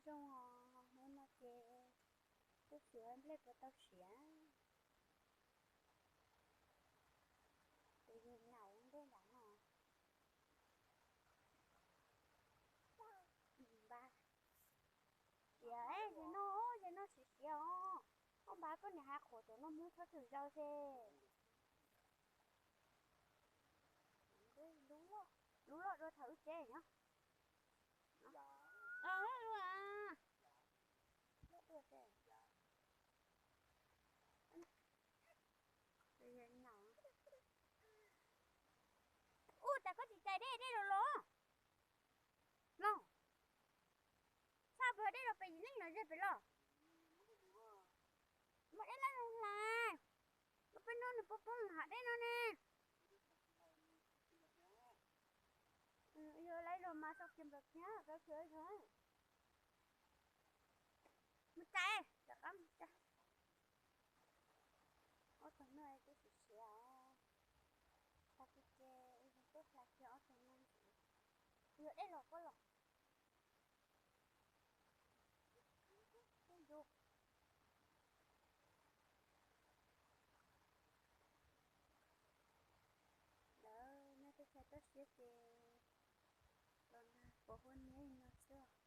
Zoo os, hnub no ces twb xyuas nplej puas tau siav. Tus yawg nyaum ntej nram no. Npab, tias, Ces no, ces no siav siav os. Koj npab koj niam hais qhuas cov no muab txhob txwm zaus ces. Lub loj dua thaum wb tsev no. Ub, cas koj tsis cais dej, dej los los no. Txhob pw dej los pem yim leej no ze pem los. Muaj dej laj zoo hlais. Los pem no nws puas poob hav dej no ne. Yog lawv los mas sau kiag nplawm kiag rau kiag. Mus txais, rov qab mus txais. Ob tug no twb siav siav os. Tag kis ces tuaj hlais kiag ob tug no. Yog dej los koj los. Lawv nyob teb chaws toj siab ces los nag pos huab niab li no xwb.